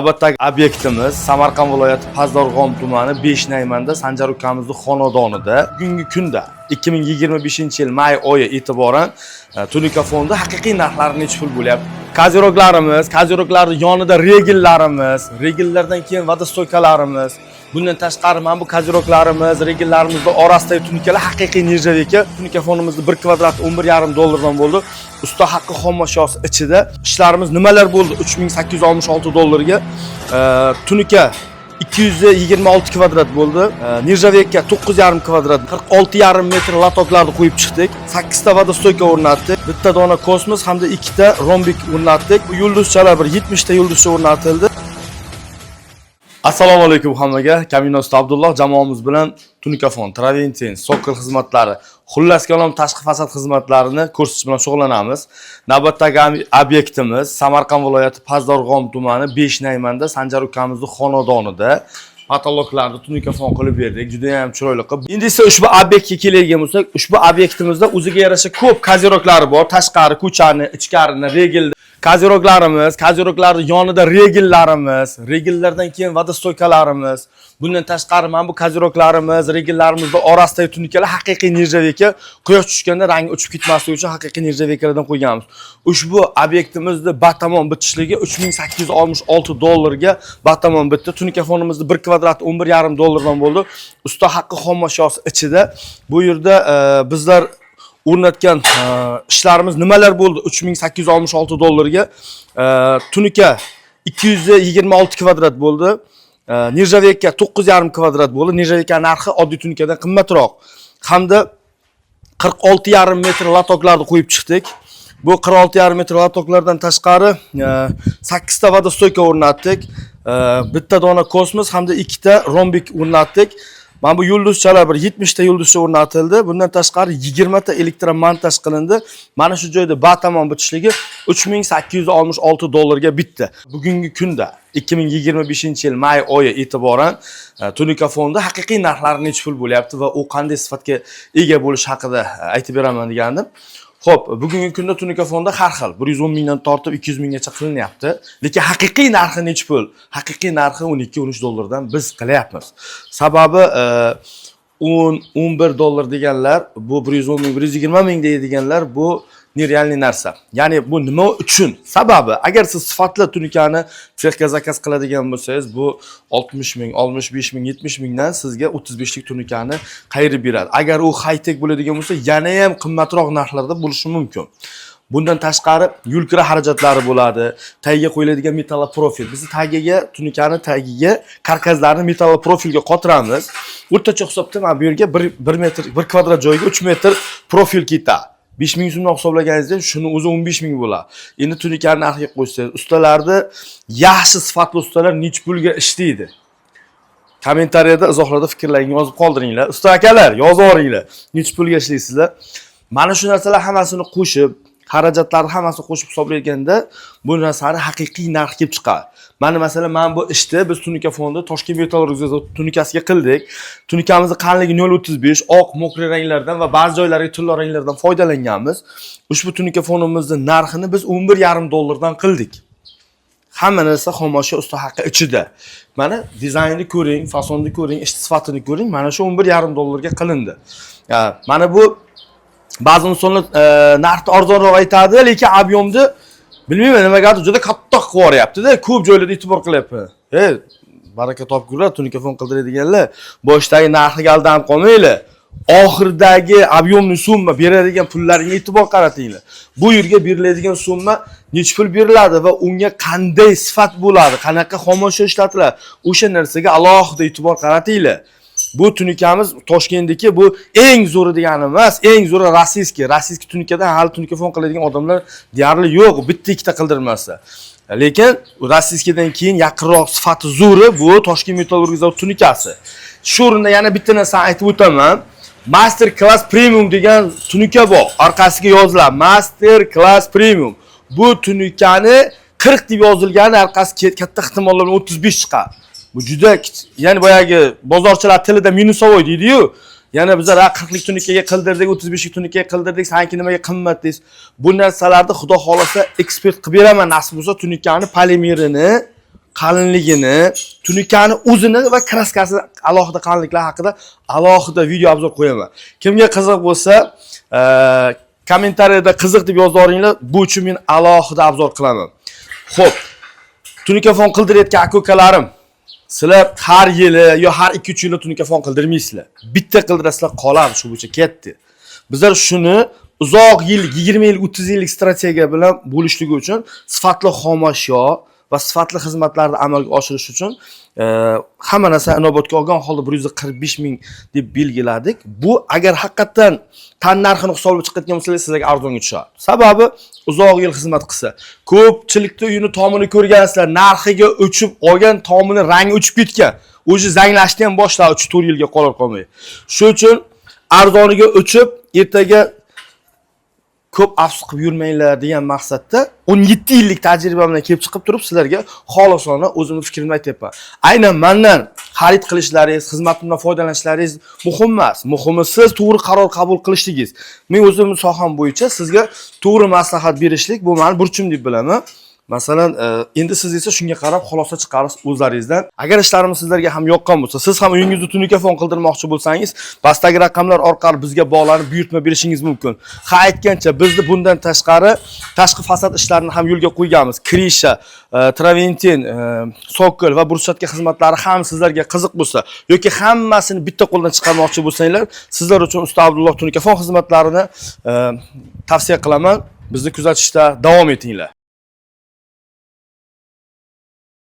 Navbatdagi obyektimiz Samarqand viloyati, Pastdarg'om tumani, Beshnaymanda, Sanjar ukamizni xonadonida. Bugungi kunda, 2025 yil may oyi e'tiboran tunuka fondi haqiqiy narxlari necha pul bo'lyapti? Козырёк larimiz, козырёк larni yonida regellarimiz, regellardan keyin водостойка larimiz. Bundan tashqari, mana bu козырёк larimiz, regellarimizni orasidagi tunukalar haqiqiy нержавейка. Tunuka fonimizni 1 kvadrat 11,5 dollardan bo'ldi. Usta haqqi xomashyosi ichida. Ishlarimiz nimalar bo'ldi? 3866 dollarga tunuka 226 kvadrat bo'ldi. Нержавейка 9,5 kvadrat, 46,5 metr лоток larni qo'yib chiqdik. 8 ta водостойка o'rnatdik. Bitta dona kosmos hamda ikkita rombik o'rnatdik. Bu yulduzchalar, bir 70 ta yulduzcha o'rnatildi. Assalomu alaykum hammaga. Kamina usta Abdulloh jamoamiz bilan tunikafon, traventin, sokol xizmatlari, xullas kalom, tashqi fasad xizmatlarini ko'rsatish bilan shug'ullanamiz. Navbatdagi obyektimiz Samarqand viloyati, Pastdarg'om tumani, Beshnaymanda, Sanjar ukamizni xonadonida потолок larni tunikafon qilib berdik. Juda ham chiroyli qilib. Endi esa ushbu obyektga keladigan bo'lsak, ushbu obyektimizda o'ziga yarasha ko'p козырёк lari bor. Tashqari, ko'chani, ichkarini, regelni козырёк larimiz, козырёк larni yonida regellarimiz, regellardan keyin водостойка larimiz. Bundan tashqari, mana bu козырёк larimiz, regellarimizni orasidagi tunukalar haqiqiy нержавейка. Quyosh tushganda rangi o'chib ketmasligi uchun haqiqiy нержавейка lardan qo'yganmiz. Ushbu obyektimizni batamom bitishligi 3866 dollarga batamom bitdi. Tunuka fonimizni 1 kvadrat 11,5 dollardan bo'ldi. Usta haqqi xomashyosi ichida. Bu yerda bizlar o'rnatgan ishlarimiz nimalar bo'ldi? 3866 dollarga tunuka 226 kvadrat bo'ldi. Нержавейка 9,5 kvadrat bo'ldi. Нержавейка narxi oddiy tunukadan qimmatroq. Hamda 46,5 metr лоток larni qo'yib chiqdik. Bu 46,5 metr лоток lardan tashqari, 8 ta водостойка o'rnatdik. Bitta dona kosmos hamda ikkita rombik o'rnatdik. Mana bu yulduzchalar, bir 70 ta yulduzcha o'rnatildi. Bundan tashqari, 20 ta elektromontaj qilindi. Mana shu joyda batamom bitishligi 3866 dollarga bitdi. Bugungi kunda, 2025 yil may oyi e'tiboran tunuka fondi haqiqiy narxlari necha pul bo'lyapti va u qanday sifatga ega bo'lishi haqida aytib beraman degandim. Xo'p, bugungi kunda tunuka fondi har xil 110 mingdan tortib 200 minggacha qilinyapti. Lekin haqiqiy narxi necha pul? Haqiqiy narxi 12-13 dollardan biz qilyapmiz. Sababi 10 11 dollar deganlar, bu 110 ming, 120 ming deydiganlar, bu нереальный narsa. Ya'ni bu nima uchun? Sababi, agar siz sifatli tunukani sexga zakaz qiladigan bo'lsangiz, bu 60 ming, 65 ming, 70 mingdan sizga 35 lik tunukani qayirib beradi. Agar u high-tech bo'ladigan bo'lsa, yana ham qimmatroq narxlarda bo'lishi mumkin. Bundan tashqari, yo'lkira xarajatlari bo'ladi. Tagiga qo'yiladigan metallопроfil. Bizni tagiga, tunukani tagiga karkaslarni metallопроfilga qotiramiz. O'rtacha hisobda mana bu yerga 1 1 metr, 1 kvadrat joyga 3 metr profil ketadi. 5000 so'mdan hisoblaganingizda, shuni o'zi 15 ming bo'ladi. Endi tunukani narxiga qo'shsangiz, ustalarni, yaxshi sifatli ustalar necha pulga ishlaydi? Kommentariyada, izohlarda fikrlaringizni yozib qoldiringlar. Usta akalar, yozib yuboringlar. Necha pulga ishlaysizlar? Mana shu narsalar hammasini qo'shib, xarajatlarni hammasini qo'shib hisoblaganda, bu narsani haqiqiy narxi kelib chiqadi. Mana, masalan, mana bu ishni biz tunuka fondi Toshkent metallurgiya tunukasiga qildik. Tunukamizni qalinligi 0.35, oq, мокрый ranglardan va ba'zi joylariga tilla ranglardan foydalanganmiz. Ushbu tunuka fonimizni narxini biz 11,5 dollardan qildik. Hamma narsa xomashyo, usta haqqi ichida. Mana dizaynni ko'ring, fasonni ko'ring, ish sifatini ko'ring. Mana shu 11,5 dollarga qilindi. Ya, mana bu ba'zi insonlar narxni arzonroq aytadi, lekin объем ni bilmayman, nimagadir juda katta qilib yuboryapti-da, ko'p joylarda e'tibor qilyapman. E, baraka topgurlar, tunikafon qildiradiganlar, boshdagi narxiga aldanib qolmanglar. Oxiridagi объемный summa, beradigan pullaringga e'tibor qaratinglar. Bu yerga beriladigan summa necha pul beriladi va unga qanday sifat bo'ladi, qanaqa xomashyo ishlatiladi, o'sha narsaga alohida e'tibor qaratinglar. Bu tunukamiz Toshkentdagi bu eng zo'ri degani emas, eng zo'ri российский. Российский tunikadan hali tunikafon qiladigan odamlar deyarli yo'q, bitta ikkita qildirmasa. Lekin российский dan keyin yaqinroq sifati zo'ri bu Toshkent metallurgiya zavod tunikasi. Shu o'rinda yana bitta narsani aytib o'taman. Master Class Premium degan tunuka bor. Orqasiga yoziladi Master Class Premium. Bu tunukani 40 deb yozilgani, orqasi katta ehtimollar bilan 35 chiqadi. Bu juda ya'ni boyagi bozorchilar tilida минусовой deydi-yu. Yana bizlar ha, 40 lik tunikaga qildirdik, 35 lik tunikaga qildirdik, sanki nimaga qimmat deysiz. Bu narsalarni, Xudo xolasa, ekspert qilib beraman, nasib bo'lsa, tunikani polimerini Qalinligini, tunikani o'zini va краска si alohida qalinliklar haqida alohida video обзор qo'yaman. Kimga qiziq bo'lsa, kommentariyada "qiziq" deb yozoringlar. Bu uchun men alohida обзор qilaman. Xo'p, tunikafon qildirayotgan aka-ukalarim, sizlar har yili yo har 2-3 yilda tunikafon qildirmaysizlar. Bitta qildirasizlar, qoladi, shu bo'yicha ketdi. Bizlar shuni uzoq yil, 20 yil, 30 yillik strategiya bilan bo'lishligi uchun sifatli xomashyo va sifatli xizmatlarni amalga oshirish uchun hamma narsani inobatga olgan holda 145 ming deb belgiladik. Bu agar haqiqatdan tan narxini hisoblab chiqayotgan bo'lsangiz, sizlarga arzonga tushadi. Sababi uzoq yil xizmat qilsa. Ko'pchilikda uyini tomini ko'rgansizlar, narxiga o'chib olgan tomini rangi o'chib ketgan. O'zi zanglashni ham boshladi 3-4 yilga qolar qolmay. Shu uchun arzoniga o'chib, ertaga ko'p afsus qilib yurmanglar degan maqsadda 17 yillik tajribamdan kelib chiqib turib sizlarga xolisona o'zimni fikrimni aytyapman. Aynan mandan xarid qilishlaringiz, xizmatimdan foydalanishlaringiz muhim emas. Muhimi siz to'g'ri qaror qabul qilishligingiz. Men o'zimni soham bo'yicha sizga to'g'ri maslahat berishlik bu mani burchim deb bilaman. Masalan, endi siz esa shunga qarab xulosa chiqarasiz o'zlaringizdan. Agar ishlarimiz sizlarga ham yoqqan bo'lsa, siz ham uyingizni tunikafon qildirmoqchi bo'lsangiz, pastdagi raqamlar orqali bizga bog'lanib buyurtma berishingiz mumkin. Ha, aytgancha, bizni bundan tashqari tashqi fasad ishlarini ham yo'lga qo'yganmiz. Крыша, traventin, sokol va брусчатка xizmatlari ham sizlarga qiziq bo'lsa yoki hammasini bitta qo'ldan chiqarmoqchi bo'lsanglar, sizlar uchun Usta Abdulloh tunikafon xizmatlarini tavsiya qilaman. Bizni kuzatishda davom etinglar.